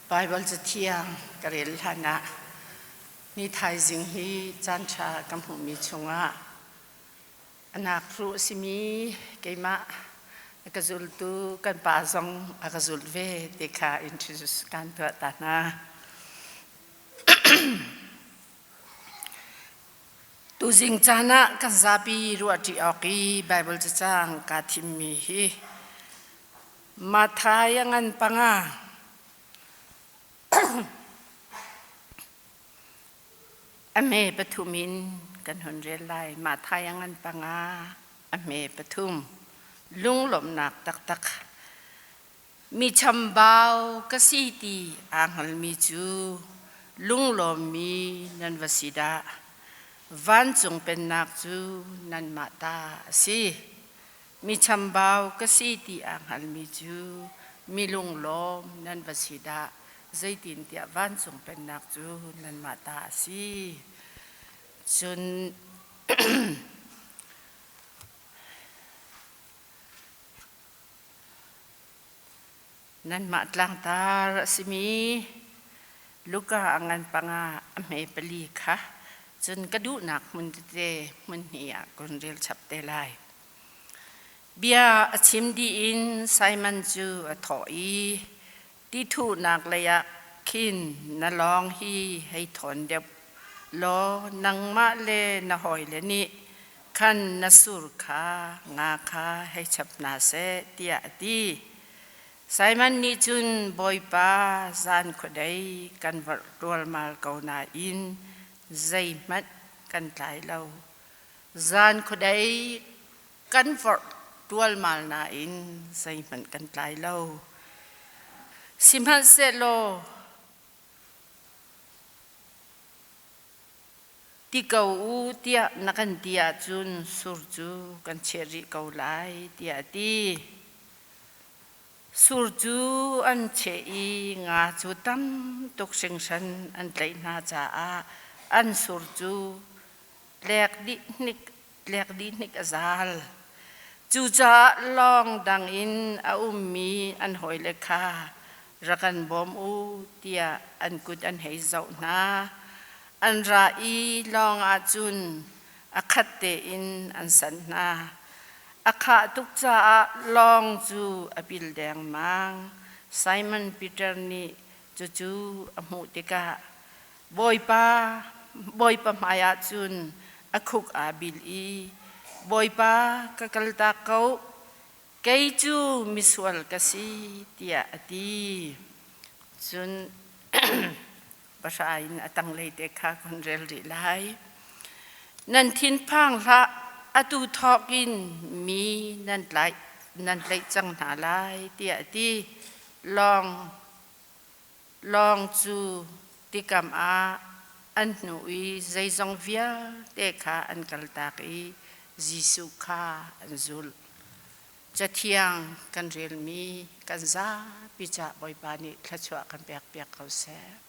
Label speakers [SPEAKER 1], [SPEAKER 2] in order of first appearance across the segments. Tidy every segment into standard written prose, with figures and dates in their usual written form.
[SPEAKER 1] Baibal Cathiang ka rel hlanah ni thaizing hi caanṭha ka hmuhmi chungah a nakruh a simi keimah a ka zultu kan pa zong a ka zulh ve ti kha introduce kan tuah ta hna. Tuzing caan ah kan zapi ruahṭi awk i Baibal cacang kaa thimmi hi Matthai a ngan panga a hme pathum in kan hun rel lai. Matthai a ngan panga a hme pathum lunglawmhnak taktak Mi chambau ka si ti aa hngalmi cu lunglawmmi nan va si dah. Vancung pennak cu nanmah ta a si. Mi chambau ka si ti aa hngalmi cu mi lunglawm nan va si dah. Zeitintiah vancung pennak cu nanmah ta a si. Cun Nanmah tlangtar a simi Luka a ngan panga a hme pali kha cun ka duhnak hmun tete hmun hnih ah kun rel chap te lai. Bia a chim dih in Simon cu a thawh i ti thuhnak lei ah khin na lawng hi hei thawn deuh law nangmah le na hawile nih khan na sur kha nga kha hei chap hna seh tiah a ti. Simon nih cun Bawipa zan khuadei kan vorh ṭualmal ko nain zeihmanh kan tlai lo. Zan khuadei kan vorh ṭualmal nain zeihmanh kan tlai lo. Sihmanhsehlaw ti ko u tiah na kan ti ahcun sur cu kan chiah rih ko lai tiah a ti. Sur cu an cheh i nga cu tam tuk hringhran an tlaih hna caah an sur cu tlek dih hnik tlek dih hnik a zal. Cucaah lawng dang in a ummi an hawile kha rak kan bawm u tiah an kut an hei zoh hna. An ra i lawng ah cun a khat tein an sanh hna. A khah tuk caah lawng cu a pil dengmang. Simon Peter nih cucu a hmuh tikah Bawipa, Bawipa hmaiah cun a khuk aa bil i Bawipa ka kaltak ko, kei cu misual ka si tiah a ti. Cun pahra in a tanglei te kha kan rel rih lai. Nan thinphang hlah, atu thawk in mi nan tlaih nan tlaih cang hna lai tiah a ti. Lawng lawng cu tikam ah an hnu i zeizong vialte kha an kaltak i Jesuh kha an zulh. Cathiang kan relmi kan zapi cah Bawipa nih thluachuah kan pekpiak ko seh.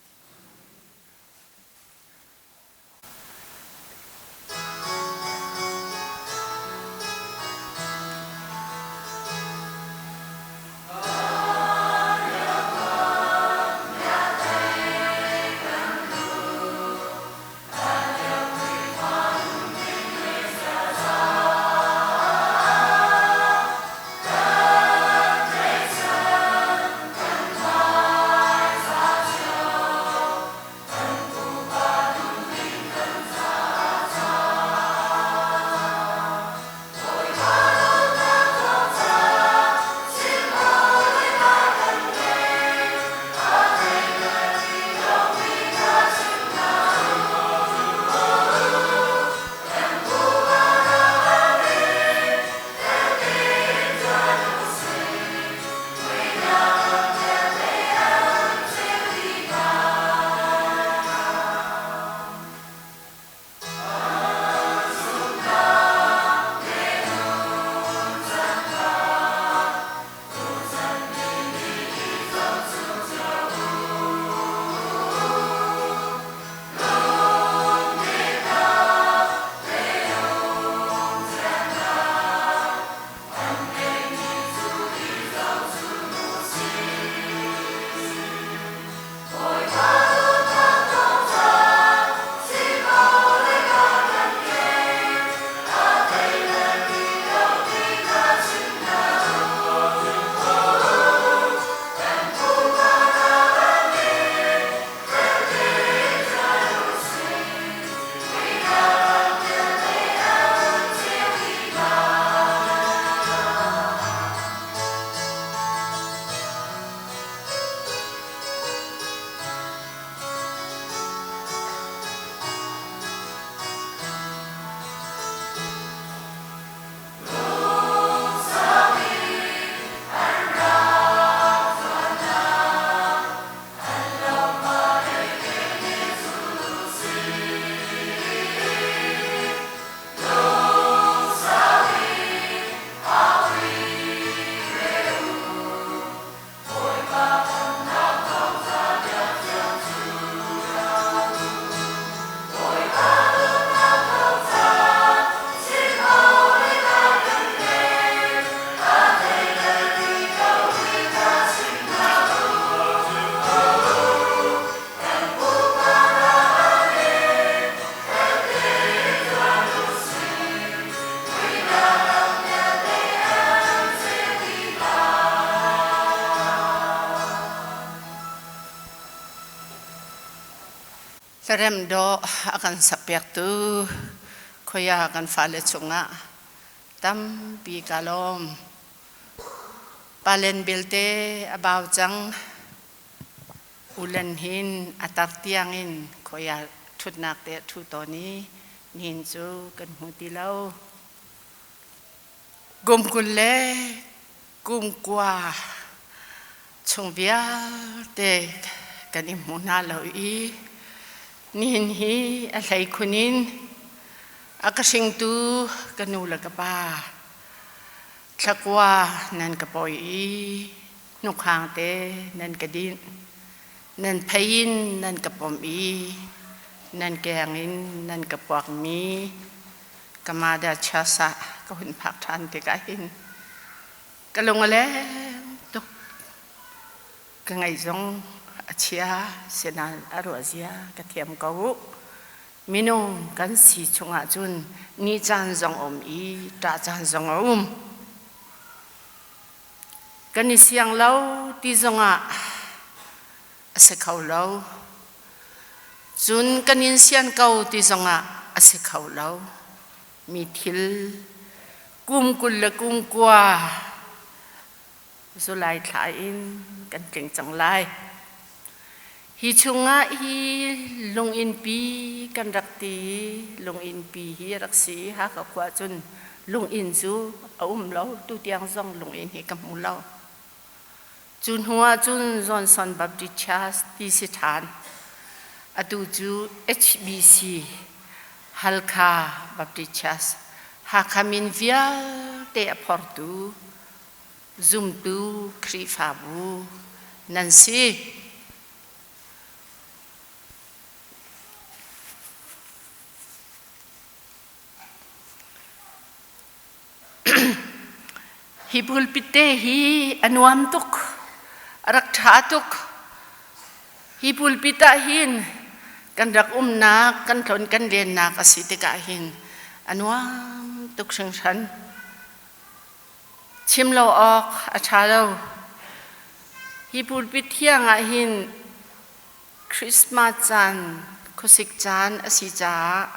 [SPEAKER 1] Hlarem dawh a kan sakpiaktu khoia kan fale chungah tampi ka lawm. Palen belte a bau cang. Ulen hin a tar tiangin khoia ṭhutnak te a ṭhu tawn i nihin cu kan hmu ti lo. Kum 20 le kum 9 chung vialte kan i hmu hna lo i nihin hi a hleikhun in a ka hringtu ka nu le ka pa thlakua nan ka pawi i hnukhang te nan ka dinh nan phei in nan ka pom i nan keng in nan ka puakmi Kamada Chasa ka hun phak ṭhan tikah hin ka lung a leng tuk. Ka ngaih zong a chia, sinain a ruah zia ka thiam ko u. Minung kan si chungah cun ni caan zong um i ṭah caan zong a um. Kan i siang lo ti zongah a si kho lo. Cun kan in sian ko ti zongah a si kho lo. Mi thil kum 20 le kum 9 July thla in kan tling cang lai. Hi chungah hi lunginn-pi kan rak ti i lunginn-pi hi a rak si i Hakha khua cun lunginn cu a um lo. Tutiang zong lunginn hi ka hmu lo. Cu hnu ahcun Johnson Baptist Church ti si ṭhan. Atu cu HBC Halkha Baptist Church Hakha min vialte a phortu zumtu Khrihfabu nan si. Hi pulpit te hi a nuam tuk, a rak ṭha tuk. Hi pulpit ah hin kan rak umnak, kan tlon kan lennak a si tikah hin a nuam tuk hringhran. Chim lo awk a ṭha lo. Hi pulpit thiang ah hin Christmas caan, khuasik caan a si caah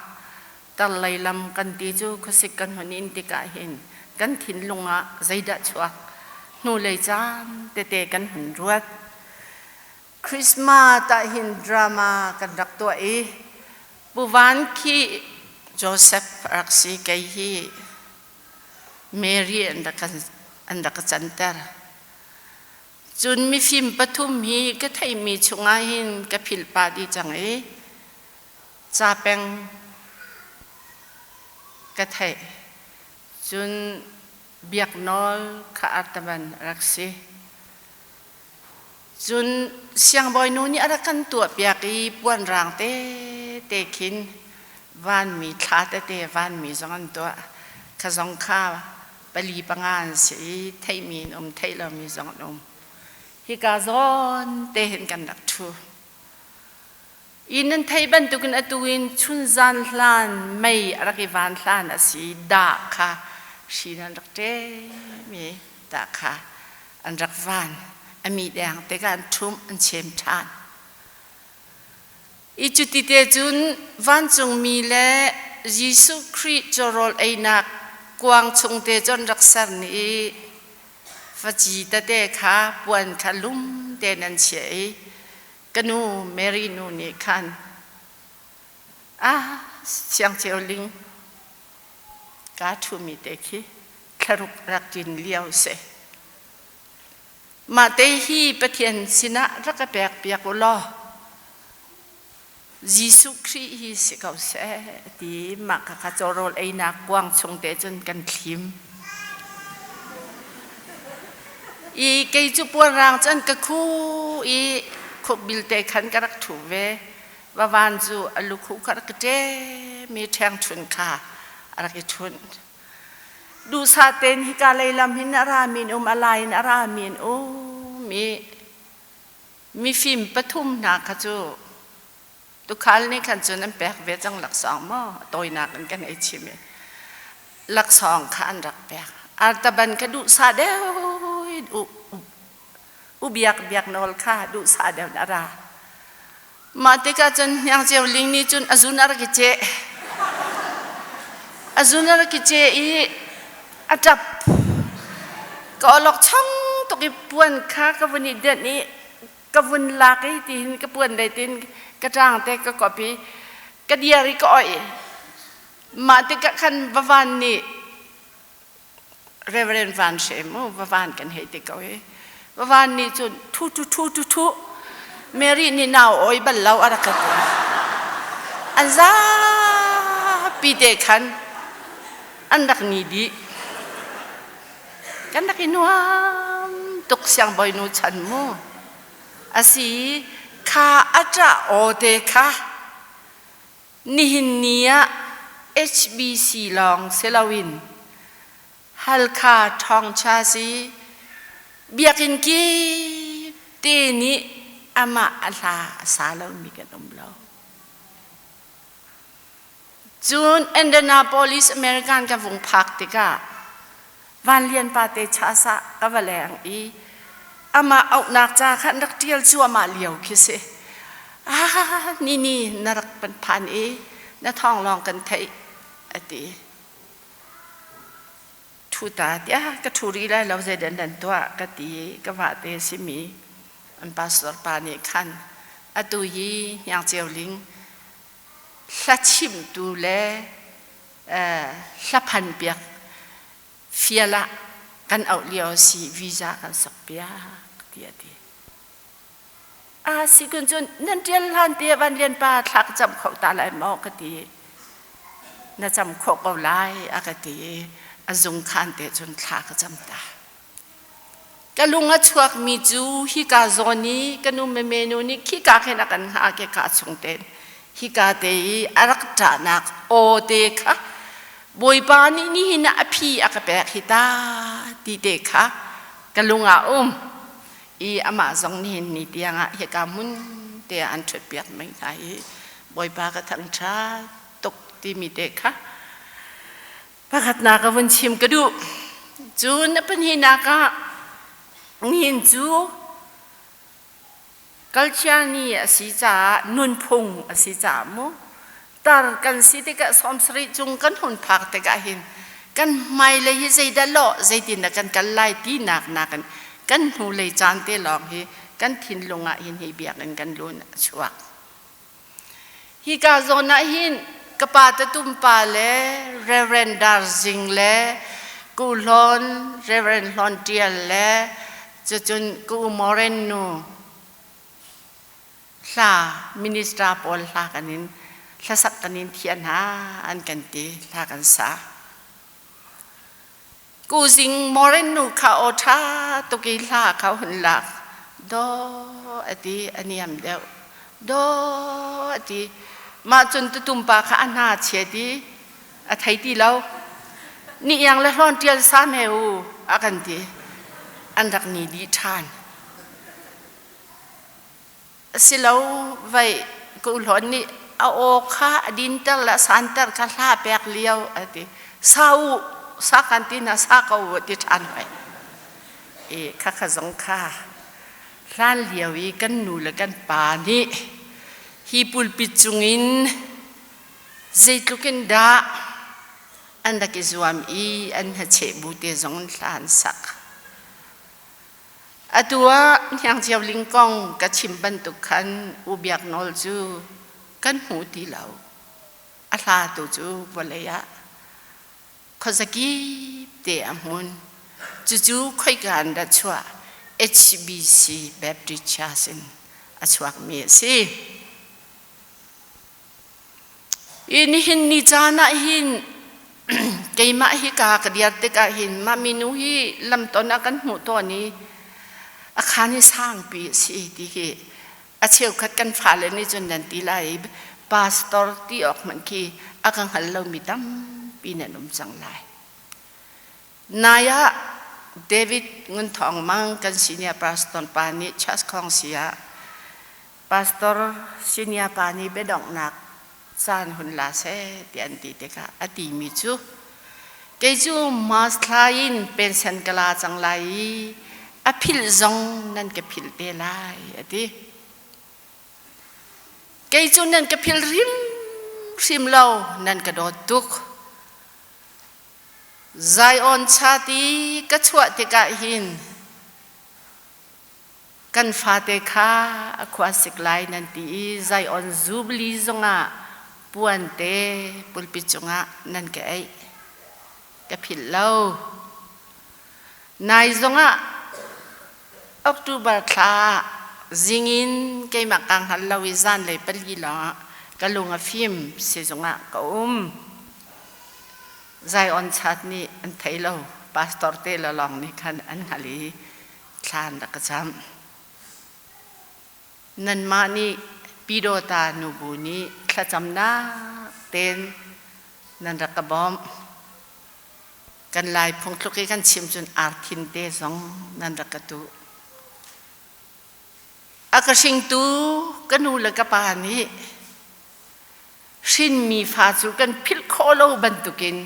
[SPEAKER 1] tarlei lam kan ti cu khuasik kan hun in tikah hin kan thinlung ah zeidah chuak hnulei caan tete kan hun ruat. Christmas ah hin drama kan rak tuah i Pu Van khi Joseph rak si kei hi Mary an rak ka canter. Cun mifim pathum hi ka theihmi chungah hin ka philh pah dih cang i ca peng ka theih. Cun biaknawl kha artaban a rak si. Cun siangbawinu nih a rak kan tuahpiak i puanrang tete khin vanmi thla tete vanmi zong an tuah. Kha zong kha pali panga an si i theihmi an um theih lomi zong an um. Hika zawn te hin kan rak ṭhu. I nan theih bantukin atu in chunzan hlan mei a rak i van hlan a si dah kha hri nan rak ṭem i dah kha an rak van a mi deng tikah an ṭhumh an chem ṭhan. I cuti te cun vancungmi le Jesuh Khrih cawrawl einak kuang chung te cun rak ser ni i faci tete kha puan kha lum tein an chiah i ka nu Mary nu nih khan ah siangceo ling ka ṭhumi te khi thlaruk rak ṭin lio si. Mah te hi Pathian sinah rak ka pek piak u law Jesuh Khrih hi si ko seh ti mah kha kha cawrawl einak kuang chung te cun kan thlim. I kei cu puanrang cun ka khu i khukbil te khan ka rak ṭhu ve. Vavan cu a lukhu kha rak ka ṭem i ṭhengṭhun kha a rak i ṭhunh. Duhsah tein hika lei lam hin a rami an um, a lai in a rami an um i mifim pathum hna kha cu tukhal nih khan cun an pek ve cang laksawng maw a tawinak in kan ei chim i laksawng kha an rak pek. Artaban kha duhsah deuh in u biak biak nawl kha duhsah deuh in a ra. Mah tikah cun Hniang Ceu Ling nih cun a zun a rak i ceh. A zun a rak i ceh i a ṭap. Ka awlokchong tuk i puan kha ka vun i denh i ka vun lak i tihin ka puan lei tin ka ṭang te ka kop i ka diar i ka oih. Mah tikah khan vavan nih Reverend Van Hre mu vavan kan hei ti ko i vavan nih cun thu thu thu thu thu Mary nih nau oi bal lo a rak ka ti. An zapi te khan an rak ni dih. Kan rak i nuam tuk siangbawinu chan mu. Asi kha a ṭah aw te kha Nihin ni ah HBC lawng si loin Halkha ṭhawngcha si biakinn kip te nih amah a hla a sa lomi kan um lo. Cun Indianapolis American ka vung phak tikah Van Lian pa te chasa ka va leng i amah auhnak ca kha an rak ṭial cuahmah lio khi si. Ah, ni ni na rak pan phan i na thawng lawng kan theih a ti. Ṭhu ta tiah ka ṭhu rih lai lo zeidah nan tuah ka ti i ka vate simi an pastor pa nih khan atu hi Hniang Ceu Ling hla chimtu le hlaphan piak fial ah kan auh lio si visa kan sok piak ti a ti. A si kun cun nan ṭial hlan te Van Lian pa thla ka cam kho ta lai maw ka ti. Na cam khawh ko lai a ka ti i a zung khan te cun thla ka cam ta. Ka lung a chuakmi cu hika zawn i ka nu meme nu nih khika khin a kan hngah ke ka chung tein hika te i a rak ṭahnak aw te kha Bawipa nih nihin ah a phi a ka pek hi ta ti te kha ka lung ah um i amah zong nihin ni tiangah hika hmun te ah an ṭhutpiak mei hna i Bawipa ka thangṭhat tuk timi te kha Pakhatnak ka vun chim ka duh. Cun a pahnihnak ah nihin cu culture ni a si caah nunphung a si caah mu tar kan si tikah 70 cung kan hun phak tikah hin kan hmailei hi zeidah lawh zeitin dah kan kal lai tinak nakin kan hnulei caan te lawng hi kan thinlung ah hin hi biakinn kan lun a chuak. Hika zawn ah hin ka pa tatum pa le Reverend Dar Zing le Ku Hlawn, Reverend Hlawn Ṭial le cucun Ku Moren nu hla minister pawl hla kan in hlasak kan in thiah hna an kan ti hla kan sa. Kuzing moren nu kha aw ṭha tuk i hla kha hun lak. Daw a ti a niam deuh. Daw a ti. Mah cun tutum pa kha a hna chiat i a thei ti lo. Ni iang le hlawn ṭial sa me u a kan ti. An rak ni dih ṭhan. Asilo vei ka uhlawn nih a aw kha a dinter le a santer kha hla pek lio a ti. Sa u, sa kan ti hna sa ko u a ti ṭhan hoi. I khakha zong kha hlan lio i kan nu le kan pa nih hi pulpit cungin zeitluk in dah an rak i zuam i an hnacheh bu te zong in hla an sak. Atu ah Hniang Cio Ling kong ka chim bantuk khan U Biak Nawl cu kan hmu ti lo. A hla tu cu vawlei ah khuazakip te a hmun. Cucu khoika an dah chuah HBC Baptist Church in a chuakmi a si. I nihin ni caan ah hin keimah hi ka ka dir tikah hin mah minu hi lamton ah kan hmuh tawn i a khaan hi sangpi a si ti hi a cheukhat kan fale nih cun nan ti lai i pastor ti awk hmanh khi a ka hngal lomi tampi nan um cang lai. Nai ah David Ngun Thawng Mang kan senior pastor pa nih church khawngsi ah Pastor senior pa nih biadonghnak caan hun la seh ti an ti tikah a timi cu kei cu March thla in pension ka la cang lai i a philh zong nan ka philh te lai a ti. Kei cu nan ka phil hrimhrim lo, nan ka dawt tuk. Zion chati ka chuah tikah hin kan fate kha a khua sik lai nan ti i Zion Jubilee zongah puan te pulpit cungah nan ka eih. Ka philh lo. Nai zongah October thla zingin keimah kaa hngal lo i zanlei pali lawngah ka lung a fim sizung ah ka um. Zion chat nih an thei lo. Pastor te le lawng nih khan an hngal i thla an rak ka camh. Nanmah nih Pidawta nubu nih thlacamnak tein nan rak ka bawmh. Kan Lai phungthluk i kan chim cun arthin te zong nan rak ka tuh. A ka hringtu ka nu le ka pa nih hrinmi fa cu kan philh khawh lo bantukin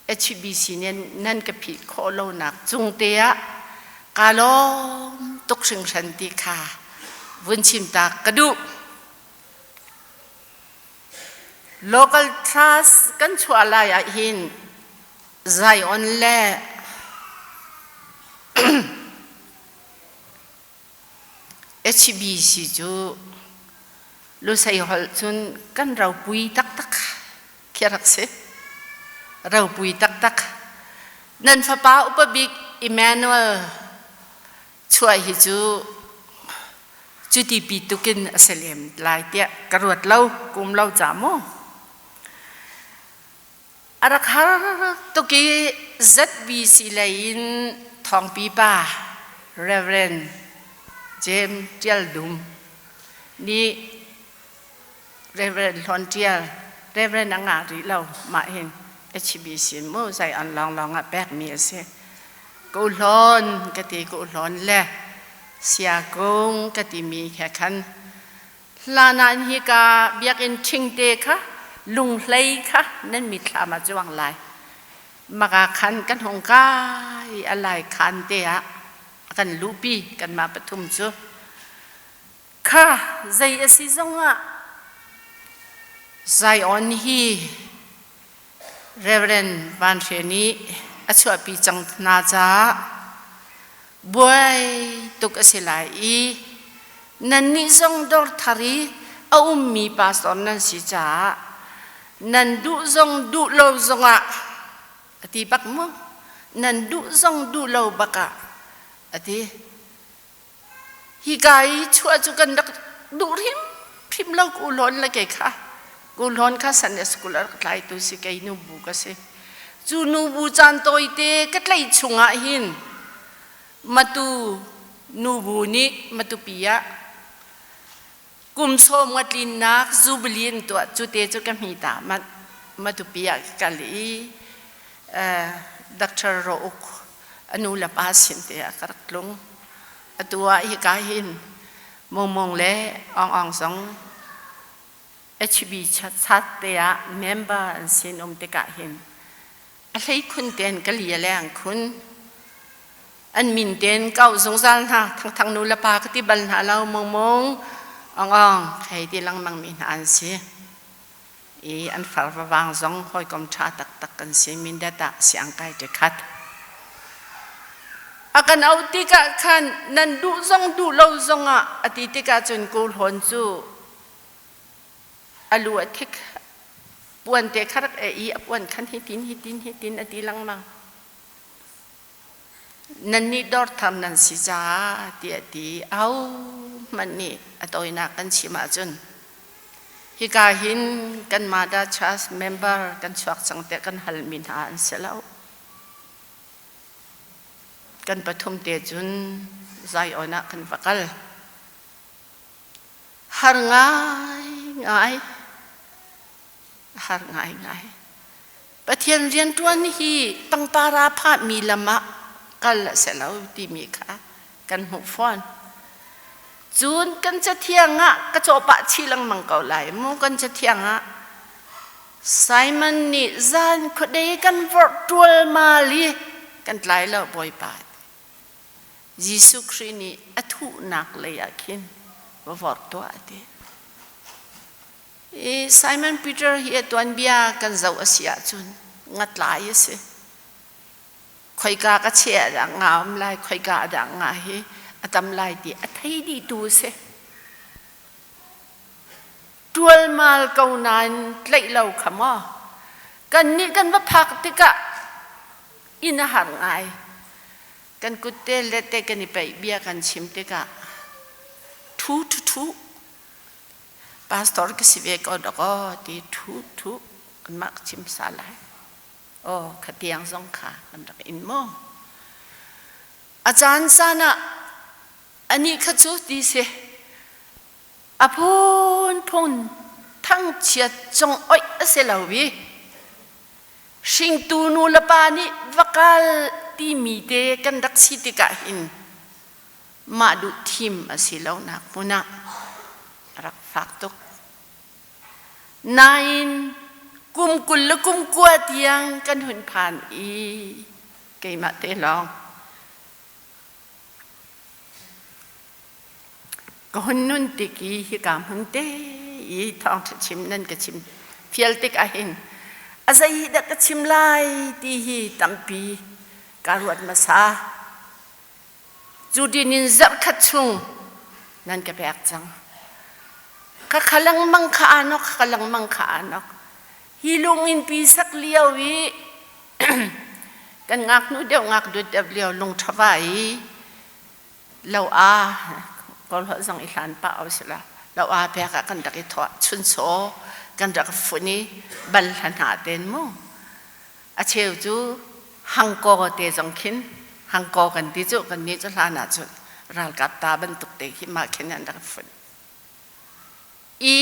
[SPEAKER 1] HBC nih nan ka philh khawh lonak cung te ah kaa lawm tuk hringhran ti kha vun chim ta ka duh. Local trust kan chuah lai ah hin Zion le HBC cu Lusei holh cun kan ropui taktak khi rak si. Ropui taktak. Nan fapa upa bik Emmanuel chuah hi cu cuti pi tukin a si lem lai tiah ka ruat lo kum lo ca mu a rak har tuk i ZBC lei in thawngpi pa Reverend James Tial Dum nih Reverend Hlawn Tial Reverend a ngah rih lo mah hin HBC mu zei an lawnglawng ah pekmi a si. Ka u Hlawn ka ti ka u Hlawn le Siakung ka timi he khan hlan ah hika biakinn ṭhingte kha lunghlei kha nan mitthlam ah cuang lai. Maka khan kan hung kai a lai khan te ah a kan luhpi kanmah pathum cu. Kha zei a si zongah Zion hi Reverend Van Hre nih a chuahpi cang hna caah buai tuk a si lai i nannih zong dawr thar i a ummi pastor nan si caah nan duh zong duh lo zongah a ti bak mu nan duh zong duh lo bak ah a ti. Hika i chuah cu kan rak duh hrimhrim lo ku hlawn le kei kha ku hlawn kha Sunday school a rak tlaitu si kei nubu ka si. Cu nubu caan tawite ka tlaih chungah hin matu nubu nih matupi ah kum sawm nga tlinnak jubilee an tuah cu te cu ka hmi ta matupi ah ka kal i Dr. Rouk a nu le pa sin te ah ka rak tlung. Atu ah hika hin Mongmong le Aung Aung zong HB chat te ah member an sin um tikah hin a hleikhun tein ka li a leng khun. An min tein ka auh zungzal hna. Thangthang nu le pa ka ti bal hna lo Mongmong Aung Aung hei ti lengmang mi hna an si. I an far vavang zong hawikom ṭha taktak kan si. Mindat ah siangkai ṭekhat. A kan auh tikah khan nan duh zong duh lo zongah a ti tikah cun Kawl Hlawn cu a lu a thik puan te kha rak eh i a puan khan hitin hitin hitin a ti lengmang. Nannih dawrthar nan si caah tiah a ti. Ahohmanh nih a tawinak kan chim ahcun hika hin kan Mother Church member kan chuak cang tiah kan halmi hna an si lo. Kan pathum te cun Zion ah kan va kal. Har ngaingai, har ngaingai. Pathian rianṭuan hi pangpar aa phahmi lam ah kal a si lo timi kha kan hmuh fawn. Cun kan cathiang ah ka cawhpah chih lengmang ko lai mu kan cathiang ah Simon nih zan khuadei kan vorh ṭualmal i kan tlai lo Bawipa. Jesuh Khrih nih a thuhnak lei ah khin va vorh tuah a ti. I Simon Peter hi a tuanbia kan zoh a si ahcun ngatlai a si. Khoika ka cheh ah dah nga um lai, khoika ah dah nga hi a tam lai ti a thei dihtu a si. Ṭualmal ko nain tlaih lo kha maw? Kannih kan va phak tikah inn a har ngai. Kan kutte le te kan i peih bia kan chim tikah ṭhu ṭhu ṭhu pastor ka si ve ko dakaw ti ṭhu ṭhu kanmah ka chim sa lai. Aw kha tiang zong kha kan rak in maw? A caan caan ah anih kha cu ti si A phunphun thangchiat cung oih a si lo i hringtu nu le pa nih va kal timi te kan rak si tikah hin mah duh thim a si lonak hmun ah a rak fak tuk. Nain kum 20 le kum 9 tiang kan hun phan i keimah te lawng Ka hun nun tik i hika hmun te i thawngṭha chim nan ka chim fial tik ahhin a zei dah ka chim lai ti hi tampi kaa ruat hmasa. Cu dinin zarhkhat chung nan ka pek cang. Ka kha lengmang kha aa nok, ka lengmang kha aa nok. Hi lungin pi sak lio i kan ngaknu deuh ngakdut deuh lio lungṭhava i lo a kawlholh zong i hlan pah o sila lo a pek ah kan rak i thawh chunchaw kan rak fun i bal hla hna ten mu a cheu cu hangkaw te zong khin hangkaw kan ti cu kan nih cu hlan ah cun ralkap ta bantuk te khi mah khin an rak fun i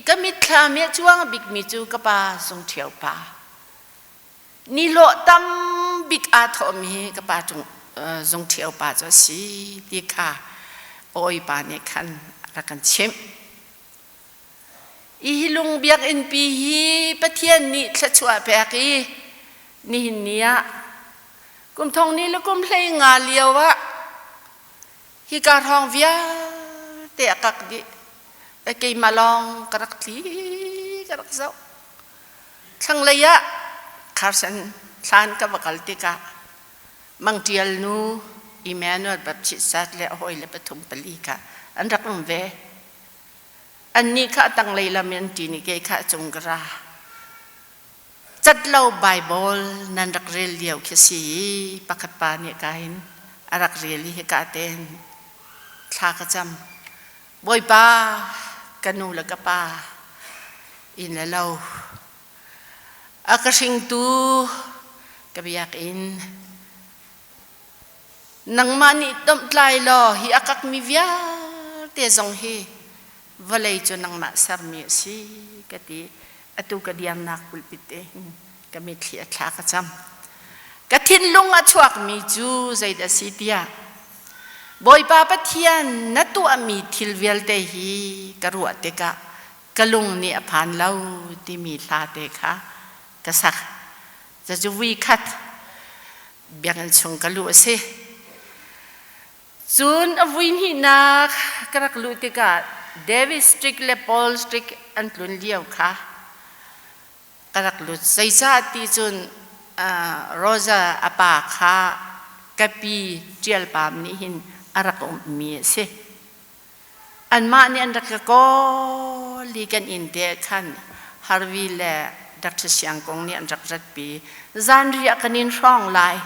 [SPEAKER 1] ka mitthlam i a cuang bikmi cu ka pa Sung Ṭhio pa Nihlawh tam bik aa thawhmi hi ka pa cung zung ṭhio pa cu a si ti kha awipa nih khan rak kan chimh. Hi lung biakinn pi hi Pathian nih thluachuah pek i nihin ni ah kum thong ni le kum 15 lio ah hika hrawng vialte a kak dih. Keimah lawng ka rak tli ka rak zoh. Thlanglei ah Carson thlan ka va kal tikah Mang Ṭial nu Emmanuel Baptist Sat le a hawile pathum pali kha an rak um ve. Annih kha a tanglei lam in an ṭin i kei kha a cung ka ra. Cat lo Baibal nan rak rel lio khi si i pakhat pa nih ka hin a rak rel i hika tein thla ka cam. Bawipa, ka nu le ka pa inn le lo a ka hringtu ka biakinn nangmah nih domhtlai law hi a kakmi vialte zong hi vawlei cu nangmah sermi a si ka ti. Atu ka diamnak pulpit te hin ka mitthli a thla ka cam. Ka thinlung a chuakmi cu zeidah a si tiah Bawipa Pathian na tuahmi thil vialte hi ka ruah tikah ka lung nih a phan lo timi hla te kha ka sak. Cucu vui khat biakinn chung ka luh a si. Cun a vui hnihnak ka rak luh tikah David Strick le Paul Strick an tlun lio kha ka rak lut. Zeicah ti cun Rosa a pa kha ka pi Ṭial Pam nih hin a rak ummi a si. Anmah nih an rak ka kawl i kan inn te ah khan Harvey le Dr. Siang Kung nih an rak ratpi. Zanriah kan in hrawng lai.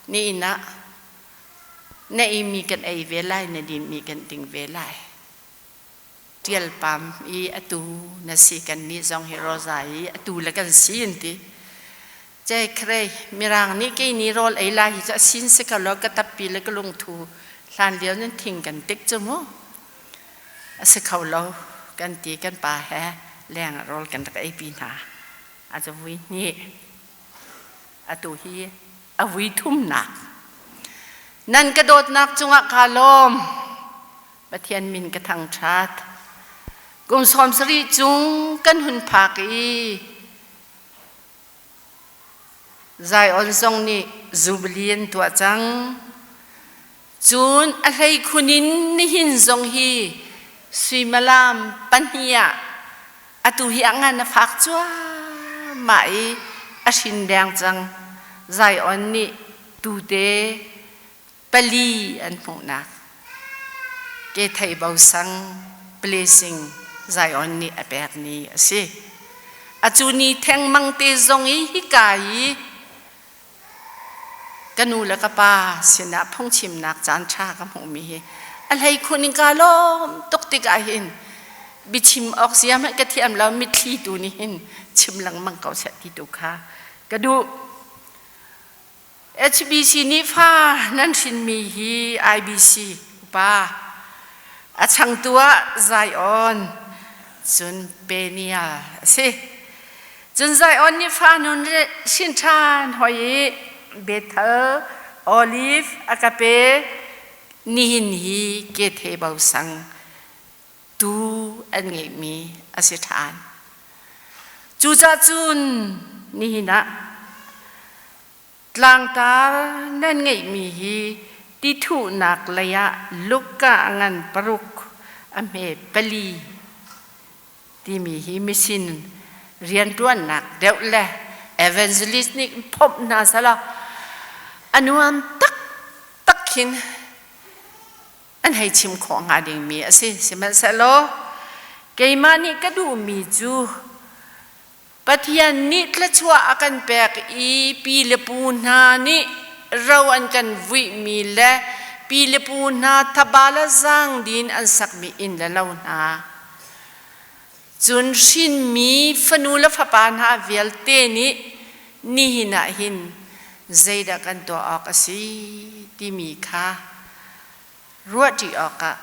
[SPEAKER 1] Ni inn ah na eimi kan ei ve lai, na dinmi kan ding ve lai. Ṭial pam i atu na si kan nih zong hi Rosa i atu le kan si an ti. Cei mirang nih kei ni rawl ei lai hi cu a sin si ko lo ka tappi le ka lungthu hlan lio nan thing kan tik cu mu. A si kho lo kan ti kan pa he leng ah rawl kan rak ei pi hna. A cu vui hnih. Atu hi a vui thumnak. Nan ka dawtnak cungah kaa lawm. Pathian min ka thangṭhat. Kum 70 cung kan hun phak i Zion zong nih Jubilee an tuah cang. Cun a hleikhun in nihin zong hi suimilam pahnih ah. Atu hi a ngan a fak cuahmah i a hrin deng cang. Zion nih tute pali an hmuhnak. Kethei bo sang blessing Zion nih a pek ni a si. Acu ni thengmang te zong i hika i ka nu le ka pa sinah phungchimnak caan ṭha ka hmuhmi hi a hleikhun in kaa lawm tuk tikah hin biachim awk zia hmanh ka thiam lo mitthli tu nih hin chim lengmang ko seh ti tu kha ka duh. HBC nih fa nan hrinmi hi IBC upa a changtu ah Zion cun Peniel a si. Cun Zion nih fa nun hrin ṭhan hoi i Bethel, Olive a ka pe. Nihin hi Kethe bo sang tu an ngeihmi a si ṭhan. Cucaah cun nihin ah tlangtar nan ngeihmi hi tithuhnak lei ah Luka a ngan paruk a hme pali timi hi misin rianṭuannak deuh le evangelist nih phomh hna selaw a nuam taktak khin an hei chim khawh hnga dingmi a si. Sihmanhsehlaw keimah nih ka duhmi cu Pathian nih thluachuah a kan pek i pi le pu hna nih ro an kan vuihmi le pi le pu hna thaba le zaangdin an sakmi inn le lo hna cun hrinmi fanu le fapa hna vialte nih nihin ah hin zeidah kan tuah awk a si timi kha ruahṭi awkah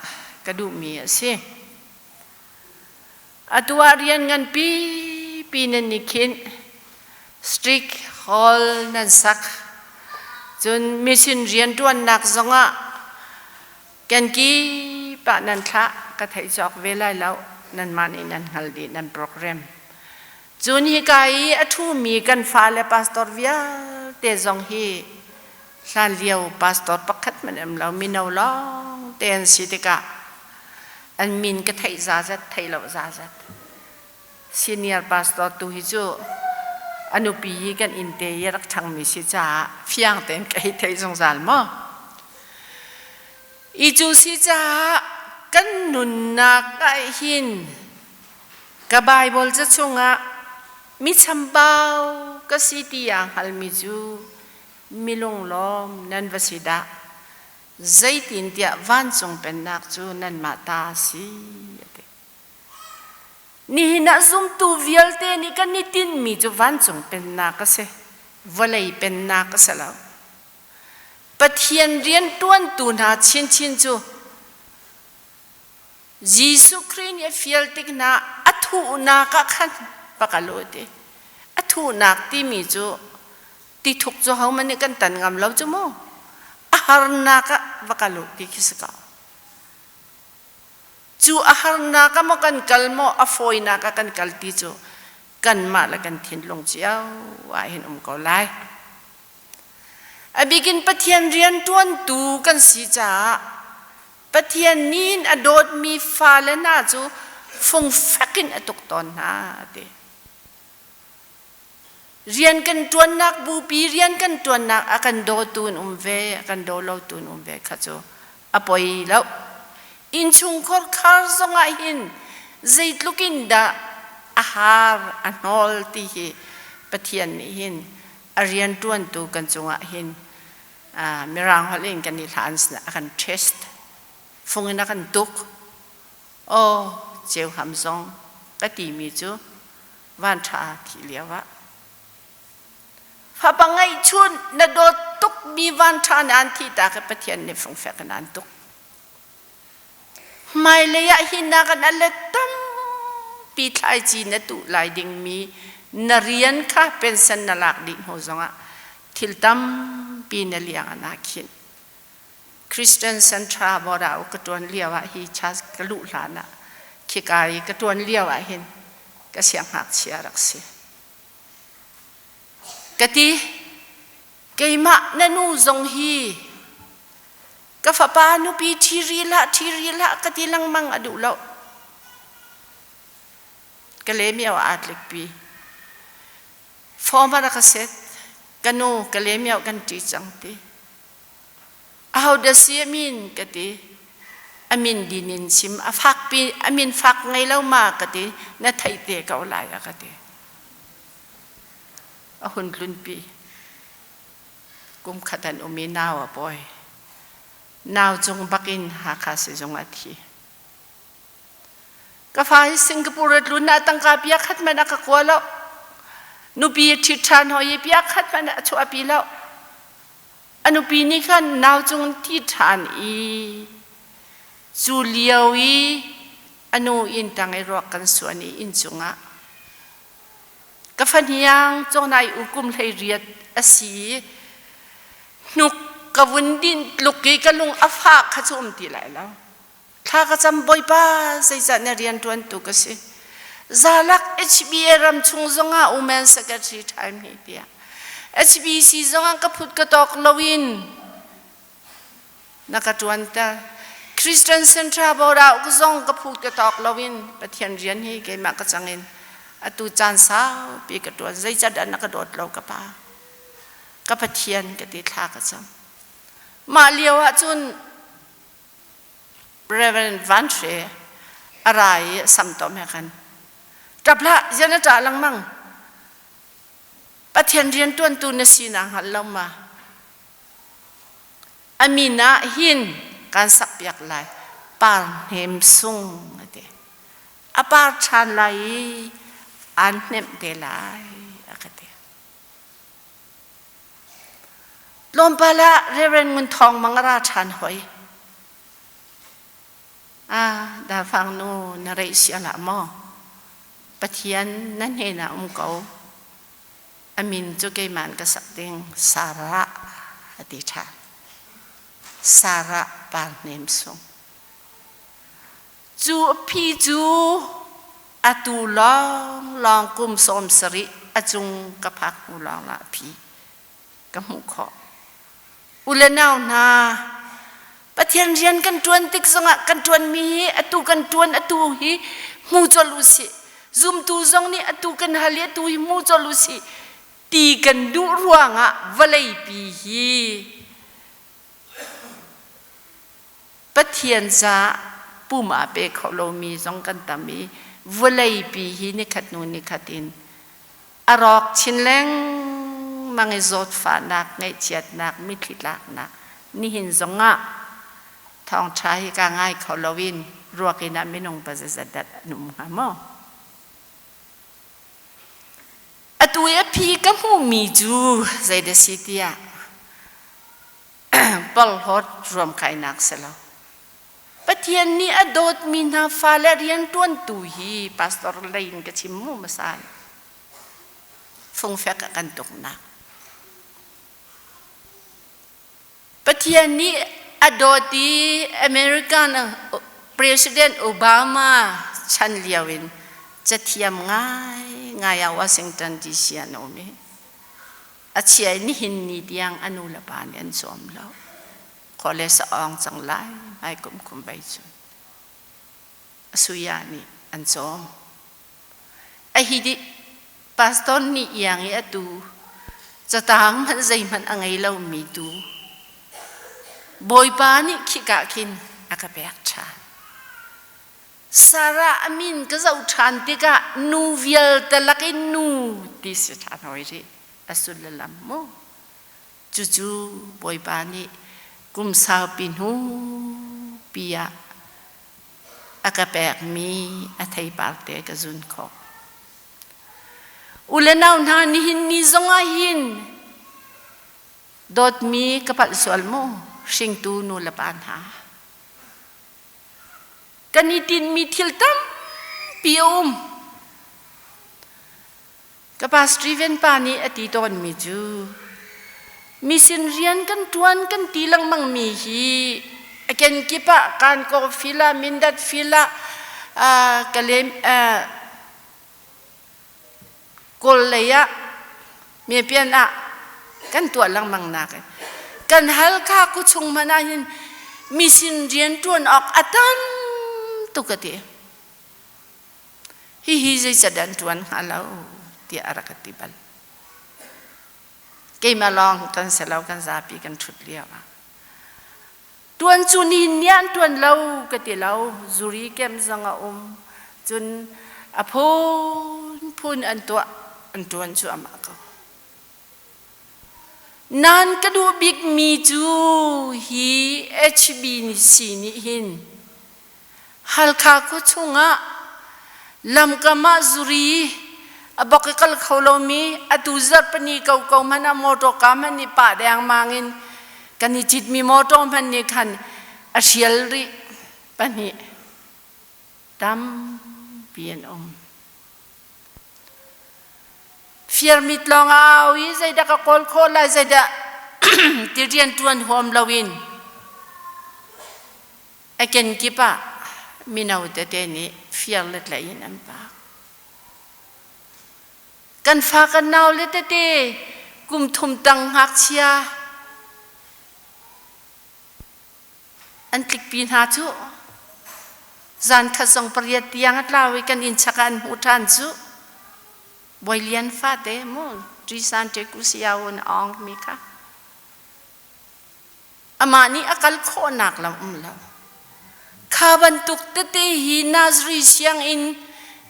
[SPEAKER 1] ka duhmi a si. Atu ah rian nganpi pi nan i khinh. Strict hall nan sak. Cun mission rianṭuannak zongah kan kip ah nan thlah ka theih cawk ve lai lo. Nanmah nih nan hngal dih nan program. Cun hika i a ṭhumi kan fale pastor vialte zong hi hlanlio pastor pakhat hmanh um lo mino lawng te an si tikah an min ka theih zazat theih lo zazat senior pastor tu hi cu a nupi hi kan inn te i a rak ṭhangmi si caah fiang tein ka hei theih zungzal maw i cu si caah kan nunnak ah hin ka Bible ca chungah mi chambau ka si ti aa hngalmi cu mi lunglawm nan va si dah zeitintiah vancung pennak cu nanmah ta a si a ti. Nihin ah zumtu vialte nih kan i tinhmi cu vancung pennak a si, vawlei pennak a si lo. Pathian rianṭuantu hna chinchin cu Jesuh Khrih nih a fial tik hna a thuhnak ah khan pakal u ti. A thuhnak timi cu tithuk cu hohmanh nih kan tan ngam lo cu mu. A harnak ah va kal u ti khi si ko. Cu a harnak ah maw kan kal maw a fawinak ah kan kal ti cu kanmah le kan thinlung cio ah hin um ko lai. A bikin Pathian rianṭuantu kan si caah Pathian nih a dawtmi fale hna cu fungfek in a tuk tawn hna a ti. Rian kan ṭuannak bupi rian kan ṭuannak a kan dawtu in um ve, a kan daw lotu in um ve kha cu a poi lo. Innchungkhar khar zongah hin zeitluk in dah a har a hnawl ti hi Pathian nih hin a rianṭuantu kan cungah hin Mirang holh in kan i hlan a kan test fung in a kan tuk aw ceu ham zong ka timi cu van ṭha thih lio ah fapa ngeihchun na dawt tuk mi van ṭha na an thi ta ka Pathian nih fungfek in an tuk Hmailei ah hi nakin a let tampi thlaici na tuh lai dingmi na rian kha pension na lak dih hnu zongah thil tampi na liang ah naa khinh. Christian Central Border ka ṭuan lio ah hi church ka luh hlan ah khika i ka ṭuan lio ah hin ka siangngakchia rak si. Ka ti, keimah na nu zong hi Ka fapa nupi ṭhi rih hlah, ṭhi rih hlah ka ti lengmang a duh lo. Kalemyo ah aa tlikpi. Form a rak ka set. Ka nu Kalemyo kan ṭi cang ti. Ahodah si a min ka ti. A min din in chim. A fakpi a min fak ngei lo ma ka ti. Na theih te ko lai a ka ti. A hun tlunpi. Kum khat an um i nau a pawi. Nau cung bakin Hakha sizung a thi. Ka fa hi Singapore a tlun ah tangka pia khat man a ka kua lo. Nupi a ṭhit ṭhan hoi i pia khat man a chuahpi lo. A nupi nih khan nau cung thi ṭhan i cu lio i a nu inn tang i ruak kan suan i inn cungah ka fahniang cawnai u kum 18 a si i hnuk ka vun din tluk i ka lung a fah kha cu um ti lai lo. Thla ka cam Bawipa zeicah na rianṭuantu ka si? Zalak HBA ram chung zongah Women Secretary time hi tiah HBC zongah ka phut ka tawk loin na ka ṭuanter. Christian Central Board ah zong ka phut ka tawk loin Pathian rian hi keimah ka cangin atu caan saupi ka ṭuan. Zeicah dah na ka dawt lo ka pa? Ka Pathian ka ti thla ka cam. Mah lio ah cun Reverend Van Hre a ra i a sam tom he khan ṭap hlah zian a ṭah lengmang Pathian rianṭuantu na si naa hngalh lo ma a min ah hin kan sakpiak lai par hnem sung a ti a par ṭhan lai i aan hnemh te lai a ka ti Tlawmpal ah Reverend Ngun Thawng Mang a ra ṭhan hoi. Ah, Dafang nu na reih sia hlah maw? Pathian na hnen ah um ko. A min cu keimah ka sak ding Sarah a ti ṭhan. Sarah Par Hnem Sung. Cu a phi cu atu lawnglawng kum 70 a cung ka phak hnu lawng ah a phi ka hmuh khawh. U le nau hna, Pathian rian kan ṭuan tik zongah kan ṭuanmi hi atu kan ṭuan atu hi hmu colh u sih. Zumtu zong nih atu kan hal i atu hi hmu colh u sih ti kan duh ruangah vawleipi hi Pathian caah pum aa pe kho lomi zong kan tam i vawleipi hi nikhat hnu nikhat in a rawk chin lengmang i zawtfahnak, ngaihchiatnak, mitthli tlaknak nihin zongah thawngṭha hi ka ngai kho loin ruak inn ah minung pazazat dat an um hnga maw? Atu i a phi ka hmuhmi cu zeidah si tiah porhlawt ruamkainak si lo. Pathian nih a dawtmi hna fale rianṭuantu hi pastor lei in ka chim mu hmasa. Fungfek a kan tuknak. Pathian nih a dawt i American President Obama chan lio in cathiam ngaingai ah Washington DC ah an um i A chia i nihin ni tiang a nu le pa nih an cawm lo. College a awng cang lai, hmai kum kum bei cun. A suya nih an cawm. A hi di pastor nih iang i atu catang hmanh zeihmanh a ngei lomi tu Bawipa nih khika khin a ka pek ṭhan. Sarah a min ka zoh ṭhan tikah nu vialte lakin nu ti si ṭhan hoi rih a sullam mu. Cucu Bawipa nih kum saupi hnu pi ah a ka pekmi a theipar te ka zun khawh. U le nau hna nihin ni zongah hin dawtmi ka palh sual mu hringtu nu le pa hna. Kan i tinhmi thil tampi a um. Ka pa Steven pa nih a ti tawnmi cu misin rian kan ṭuan kan ti lengmangmi hi a kenkip ah kan ko fila mindat fila kalem kawl lei ah mipian ah kan tuah lengmang nak kan Halkha khuachung hmanh ah hin misin rian ṭuan awk a tam tuk a ti. Hihi zeicadah an ṭuan hnga lo tiah a rak ka ti bal. Keimah lawng kan si lo, kan zapi kan ṭhut lio ah. Ṭuan cu nihin ni ah an ṭuan lo ka ti lo. Zuri kem zong a um. Cun a phunphun an tuah, an ṭuan cu amah ko. Nan ka duh bikmi cu hi HBC nih hin Halkha khua chungah lamkam ah zuri a bok i kal kho lomi atu zarhpini koko hmanh ah motor ka hmanh nih pah dengmang in kan i citmi motor hmanh nih khan a hrial rih pahnih tampi an um. Firmit lawng a au i zeidah ka kawl khawh lai zeidah ti rian ṭuan huam loin A kenkip ah mino tete nih fir le tlaih in an pak. Kan fa kan nau le tete kum thum tang ngakchia an tlikpi hna cu zan khat zong pariat tiang a tlau i kan inn chak ah an hmuh ṭhan cu Bawi Lian fate mu ṭisan ṭe ku siao na awng mi kha Amah nih a kal khawhnak lam um lo. Kha bantuk tete hi Nazari sianginn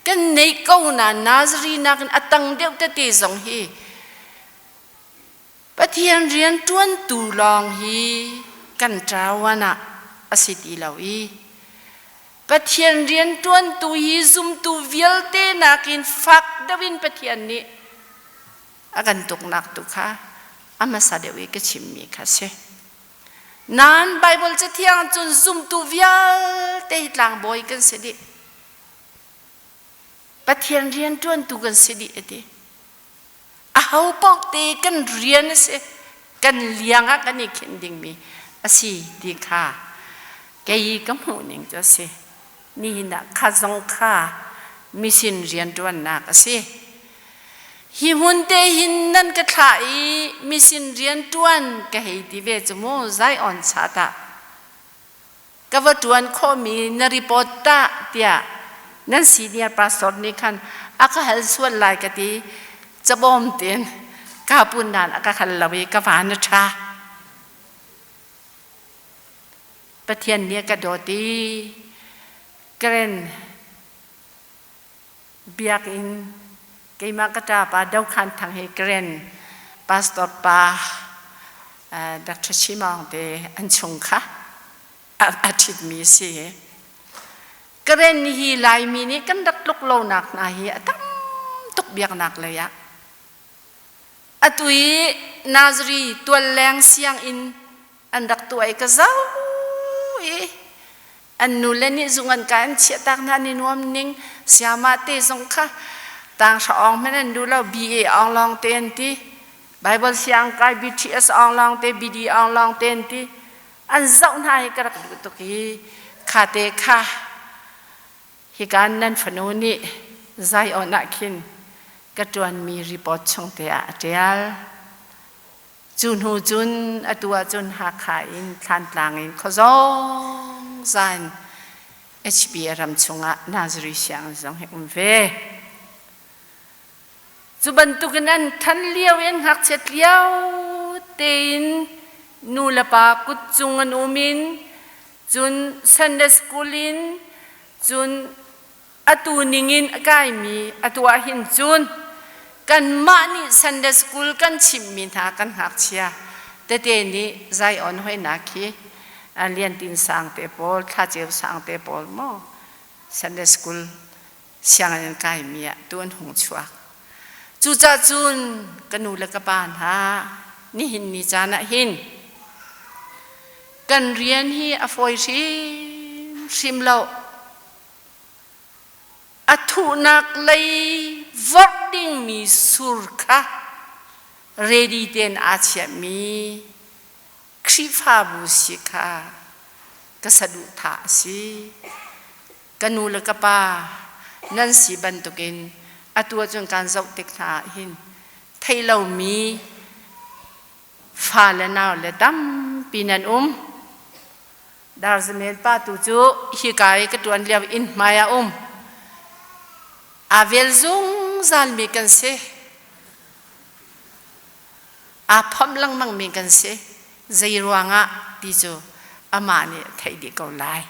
[SPEAKER 1] kan neih ko na Nazari nakin a tang deuh tete zong hi Pathian rian ṭuantu lawng hi kan ṭawan ah a si ti lo i Pathian rian ṭuantu hi zumtu vialte nakin fak deuh in Pathian nih a kan tuknak tu kha a hmasa deuh i ka chimmi kha si. Nain Baibal Cathiang cun zumtu vialte hi tlangbawi kan si dih. Pathian rian ṭuantu kan si dih a ti. Aho paoh te kan rian a si, kan liang ah kan i khinh dingmi a si ti kha kei ka hmuh ning cu a si. Nihin ah kha zong kha mission rianṭuannak a si. Hi hmun te hin nan ka thlah i mission rianṭuan ka hei ti ve cu mu Zion chat ah ka va ṭuan khawhmi na report tah tiah nan senior pastor nih khan a ka hal sual lai ka ti cabawm tiin ka pun nan a ka hal lo i ka van a ṭha. Pathian nih a ka dawt i Karen biakinn keimah ka ṭapa Dokhan Thang he Karen pastor pa Dr. Chimawng te an chung kha a ṭhitmi a si. Karen hi Laimi nih kan rak tluk lonak hna hi a tam tuk biaknak lei ah. Atu i Nazari tualleng sianginn an rak tuah i ka zoh i an nule nih zung an ka an chiahtak hna ni nuam ning siama te zong kha tanghra awng hmanh an duh lo BA awng lawng te an ti Bible siang kai BTS awng lawng te BD awng lawng te an ti an zoh hna hi ka rak duh tuk i kha te kha Hika nan fanu nih Zion ah khin ka ṭuanmi report chung te ah a ṭial. Cu hnu cun atu ahcun Hakha in Thlantlang in khuazawng zan HBA ram chungah Nazari sianginn zong hi um ve. Cu bantukin an ṭhan lio i an ngakchiat lio tein nu le pa kut cung an um in cun Sunday school in cun atu ningin a kaimi atu ah hin cun kanmah nih Sunday school kan chimhmi hna kan ngakchia tete nih Zion hoinak hi Lian Tin Sang te pawl Thla Ceu Sang te pawl maw Sunday school sianginn an kaimi ah tu an hung chuak. Cucaah cun ka nu le ka pa hna nihin ni caan ah hin kan rian hi a fawi hrimhrim lo. A thuhnak lei vorh dingmi sur kha ready tein aa chiahmi Khrihfabu si kha ka saduhthah a si. Ka nu le ka pa nan si bantukin atu ahcun kaan zoh tik hna ah hin theih lomi fa le nau le tampi nan um. Darzamen pa tu cu hika i ka ṭuan lio inn hmai ah um. Aa vel zungzalmi kan si. Aa phomh lengmangmi kan si. Zei ruangah ti cu amah nih a theih dih ko lai.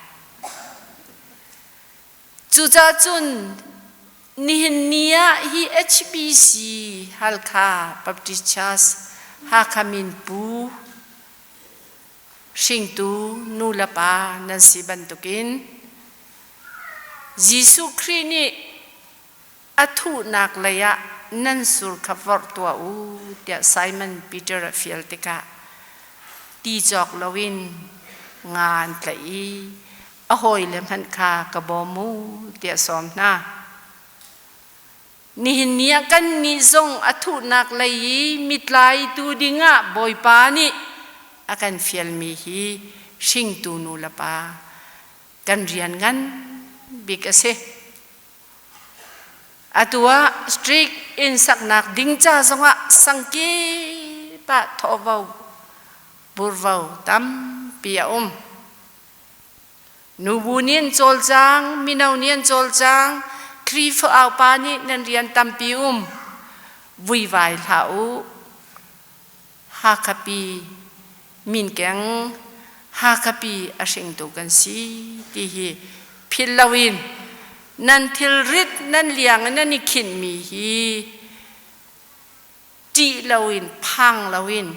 [SPEAKER 1] Cucaah cun nihin ni ah hi HBC Halkha Baptist Church Hakha Minpu hringtu nu le pa nan si bantukin Jesuh Khrih nih a thuhnak lei ah nan sur kha vorh tuah u tiah Simon Peter a fial tikah ti cawk loin nga an tlaih i a hawile hmanh kha ka bawm u tiah a sawm hna. Nihin ni ah kannih zong a thuhnak lei i mitlaitu dingah Bawipa nih a kan fialmi hi hringtu nu le pa kan rian ngan bik a si. Atu ah strict inn saknak ding ca zongah sangkip ah thawhvo burvo tampi a um. Nubu nih an cawlcang, mino nih an cawlcang, Khrihfa aupa nih nan rian tampi um. Vuivai hlah u. Hakhapi minkeng Hakhapi a hringtu kan si ti hi philh loin nan thilrit nan liang in nan i khinhmi hi ṭih loin phang loin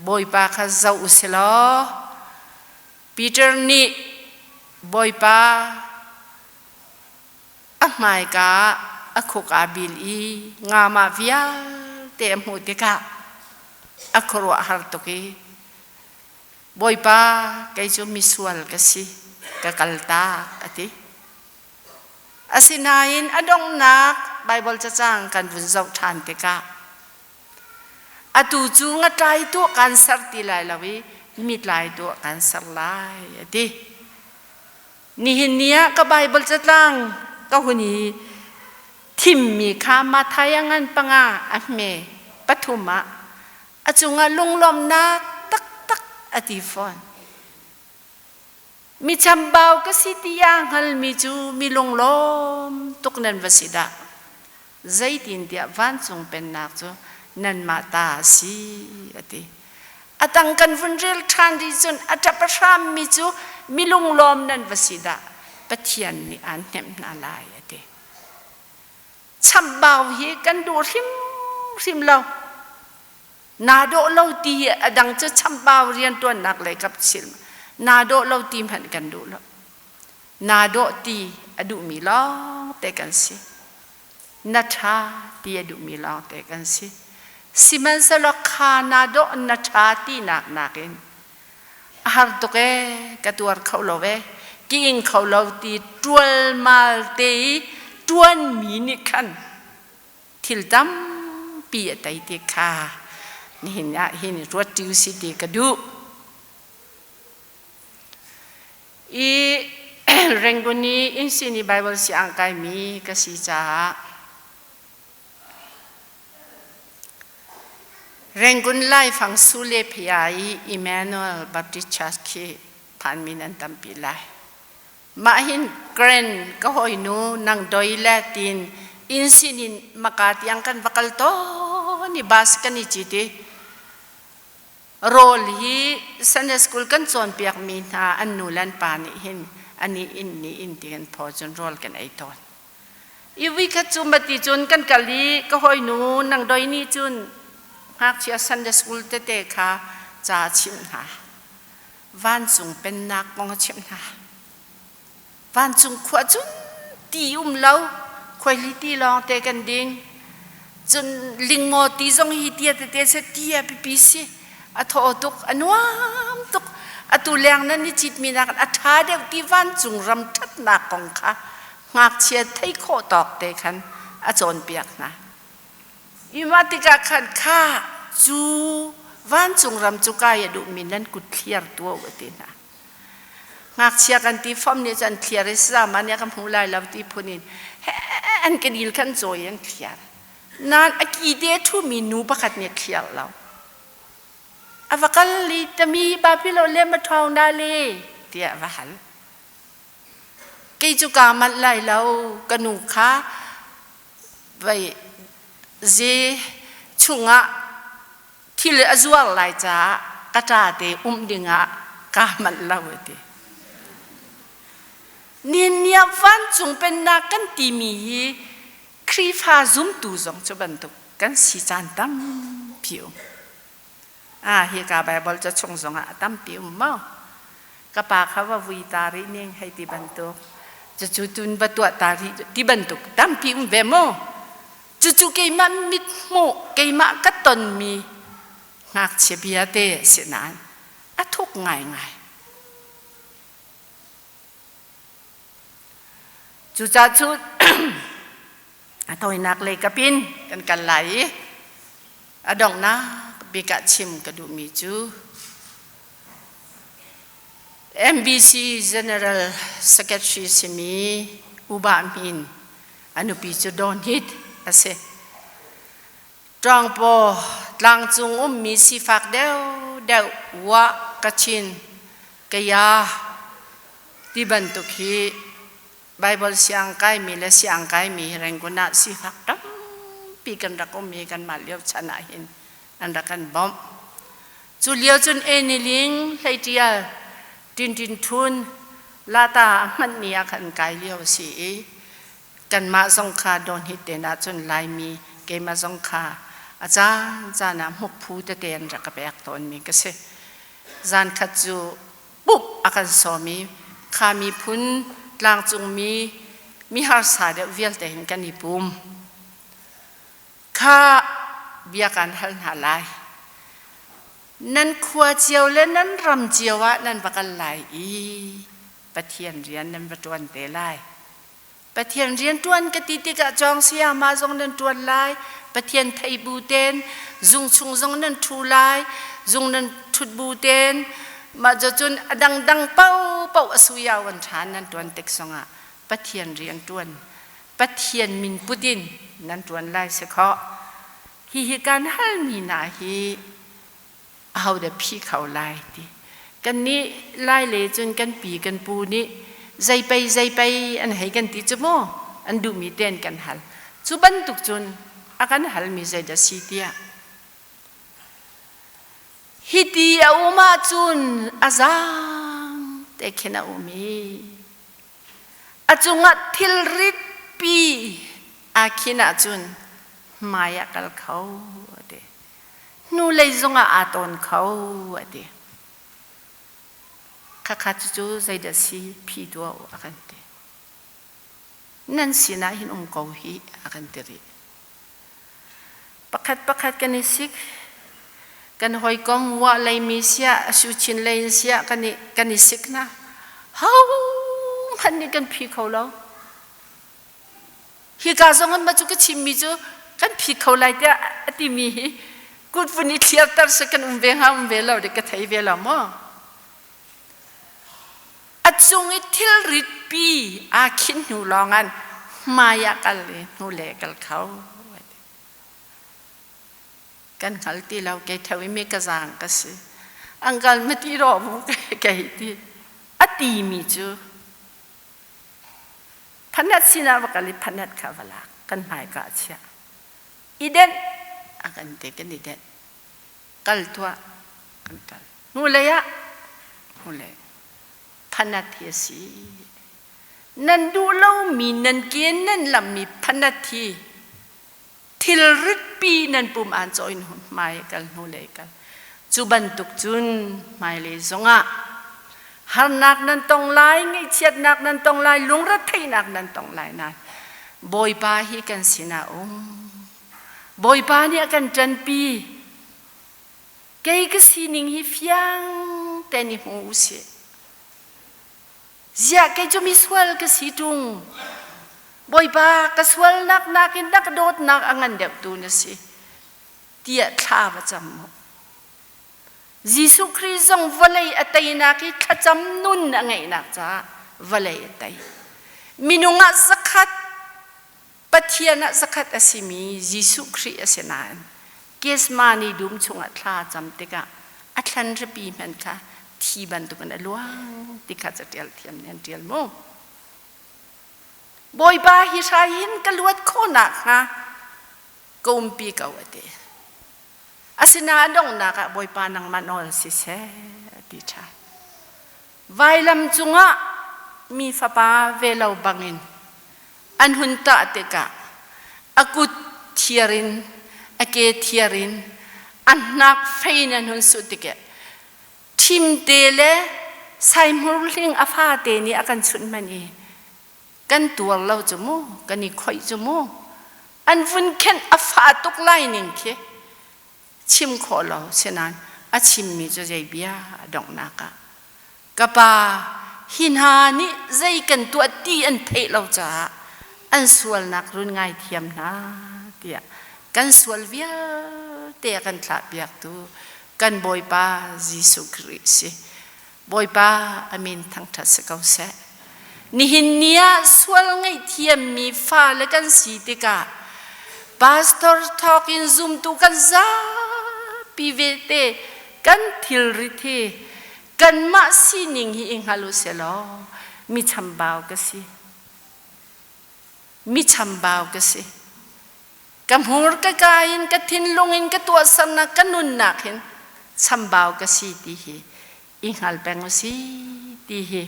[SPEAKER 1] Bawipa kha zoh u si law Peter nih Bawipa A hmaika ah a khuk aa bil i ngamah vialte a hmuh tikah a khuaruahhar tuk i, Bawipa, kei cu misual ka si, ka kaltak, a ti. Asinain a donghnak Baibal cacang kan vun zoh ṭhan tikah atu cu ngatlai tuah kan ser ti lai lo i mitlai tuah kan ser lai, a ti. Nihin ni ah ka Baibal catlang ka hun i thimmi kha Matthai a ngan panga a hme pathum ah a cungah lunglawmhnak taktak a ti fawn. Mi chambau ka si ti aa hngalmi cu mi lunglawm tuk nan va si dah. Zeitintiah vancung pennak cu nanmah ta a si, a ti. A tang kan vun rel ṭhan rih cun a ṭap a hrammi cu mi lunglawm nan va si dah Pathian nih aan hnemh hna lai, a ti. Chamhbau hi kan duh hrimhrim lo. Naa dawh lo ti hi a dang cu chamhbau rianṭuannak lei kap chim. Naa dawh lo ti hmanh kan duh lo. Naa dawh ti a duhmi lawngte kan si. Na ṭha ti a duhmi lawngte kan si. Sihmanhsehlaw kha naa dawh na ṭha tinak nakin a har tuk ee, ka tuar kho lo ee, ka ing kho lo ti ṭualmal te i ṭuanmi nih khan thil tampi a tei ti kha nihin ah hin ruat ṭi usih ti ka duh. I Rangoon i Insin i Bible siang kaimi ka si caah Rangoon Laifang Sule Phia i Emmanuel Baptist Church khi phanmi nan tampi lai. Mah hin Grand ka hawinu nang doi le tin inn sin in maka tiang kan va kal tawn i bus kan i cit i Rawl hi Sunday school kan cawnpiakmi hna an nu le an pa nih hin ani inn ni inn ti kan phaw cun rawl kan ei tawn. I vuikhat cu mati cun kan kal i ka hawinu nang doi nih cun ngakchia Sunday school tete kha ca a chimh hna. Vancung pennak kong a chimh hna. Vancung khua cun ti um lo, khuaihli ti lawng te kan ding. Cun lingmaw ti zong hi tia tete se tia pipi si. A thaw tuk, a nuam tuk. Atu leng nan i citmi nakin a ṭha deuh ti vancung ram ṭhatnak kong kha ngakchia thei khawh tawk te khan a cawnpiak hna. Mah tikah khan kha cu vancung ram cu kai a duhmi nan kut thliar tuah u a ti hna. Ngakchia kan ti fom nih cun thliar i sama nih a ka hmu lai lo ti phun in he an ka dil khan cawi an thliar. Nain a ki te ṭhumi nu pakhat nih a thliar lo. A va kal i tami bapilo le ma ṭhawng dah le tiah a va hal. Kei cu kaa manh lai lo, ka nu kha Vei ze chungah thil a zuar lai caah ka ṭa te um dingah kaa manh lo a ti. Nihin vancung pennak kan timi hi Khrihfa zumtu zong cu bantuk kan si caan tampi um. Ah hika Bible ca chung zongah a tampi um maw? Ka pa kha va vui ta rih ning hei ti bantuk. Cucu tun va tuah ta rih ti bantuk tampi um ve maw? Cucu keimah mithmuh, keimah ka tonmi ngakchia bia te a si nain a thuk ngaingai. Cucaah cu a tawinak lei kapin kan kal lai i a donghnak bik ah chim ka duhmi cu MBC General Secretary simi U Ba Hmin a nupi cu Dawn Hit a si. Ṭawngpaw tlangcung ummi sifak deuhdeuh Wah, Kachin, Kaya ti bantuk hi Baibal siang kaimi le siang kaimi hi Rangoon ah sifak tampi kan rak um i kanmah lio chan ah hin an rak kan bawmh. Cu lio cun Eniling, Hleitial, Tintin Thun, Lata a hmanmi ah khan kai lio a si i kanmah zong kha dawn hi te ah cun Laimi keimah zong kha a caan caan ah hmukphu tete an rak ka pek tawnmi ka si. Zan khat cu pumh a kan sawm i kha miphun tlangcungmi mi harsa deuh vialte hin kan i pum. Kha bia kan hal hna lai. Nan khua cio le nan ram cio ah nan va kal lai i Pathian rian nan va ṭuan te lai. Pathian rian ṭuan ka ti tikah cawng sayama zong nan ṭuan lai, Pathian thei bu ten, zung chung zong nan ṭhu lai, zung nan ṭhut bu ten, mah cun a dangdang paohpaoh a suyau an ṭhan nan ṭuan tik zongah Pathian rian ṭuan, Pathian min put in nan ṭuan lai si khawh. Hihi kan halmi hna hi ahodah phi kho lai ti. Kannih Lai le cun kan pi kan pu nih zei pei zei pei an hei kan ti cu mu an duhmi te an kan hal. Cu bantuk cun a kan halmi zeidah si tiah hiti a um ahcun a zaang te khin a um i a cungah thilrit pi aa khin ahcun hmai ah kal kho a ti. Hnulei zongah aa tawn kho a ti. Khakha cucu zeidah si phi tuah u a kan ti. Nan sinah hin um ko hih a kan ti rih. Pakhat pakhat kan i sik. Kan hawikom wah leimi siah, a chin lei in siah kan i, kan i sik hna. Hohmanh nih kan phi kho lo. Hika zong in cu ka chimmi cu kan phi kho lai tiah a timi hi kut vun i thliarter si kan um ve hnga um ve lo dik ka thei ve lo maw? A cung i thilrit pi aa khin hnu lawng an hmai ah kal i hnulei kal kho. Kan hngal ti lo kei theo i mi ka zaang ka si. Angkal ma ti rawh mu kei ti. A timi cu phanat sinah va kal i phanat kha va lak kan hmaika a chiah. I denh a kan ti kan i denh. Kal tuah kan kal. Hnulei ah hnulei phanat hi a si. Nan duh lomi nan ke nan lammi phanat hi thilrit pi nan pum aan cawh in hmai kal hnulei kal. Cu bantuk cun hmailei zongah harnak nan tong lai, ngaihchiatnak nan tong lai, lungretheihnak nan tong lai nain Bawipa hi kan sinah um. Bawipa nih a kan ṭanpi. Kei ka sining hi fiang tein i hmu u sih. Ziah kei cu misual ka si ṭung. Bawipa ka sualnak nakin na ka dawtnak a ngan deuhtu na si tiah thla va cam mu. Jesuh Khrih zong vawlei a teinak i thlacam nun a ngeihnak caah vawlei a tei. Minung ah zakhat Pathian ah zakhat a simi Jesuh Khrih a si nain Gethsemane dum chungah thla a cam tikah a thlan ripi hmanh kha thi bantukin a luang ti kha caṭial thiam nih an ṭial mu. Bawipa hi hrai hin ka luat khawh nakhnga Ka umpi ko a ti. Asinain donghnak ah Bawipa nangmah nawl siseh a ti ṭhan. Vailam cungah mi fapa ve lo bangin an hun tah tikah a kut thiar in a ke thiar in a hnak fei in an hun suh tikah ṭhimte le saihmur hling a fate nih a kan chunh manh i kan tuar lo cu mu kan i khoih cu mu an vun khenh a fah tuk lai ning khi chim khawh lo sinain a chimmi cu zei bia donghnak ah ka pa hi hna nih zei kan tuah ti an theih lo caah an sualnak run ngaithiam hna tiah kan sual vialte a kan thlahpiaktu kan Bawipa Jesuh Khrih si. Bawipa a min thangṭhat si ko seh. Nihin ni ah sual ngaihthiammi fale kan si tikah pastor thawk in zumtu kan zapi vete kan thilrit hi kanmah sining hi i hngal u selaw mi chambau ka si. Mi chambau ka si. Ka hmur ka ka in ka thinlung in ka tuahsernak ka nunnak hin chambau ka si ti hi i hngal peng u si ti hi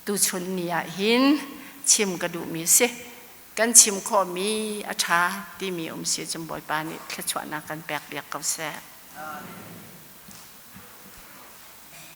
[SPEAKER 1] tuchun ni ah hin chim ka duhmi si. Kan chim khawhmi a ṭha timi um si cun Bawipa nih thluachuahnak kan pek biak ko seh.
[SPEAKER 2] Amen.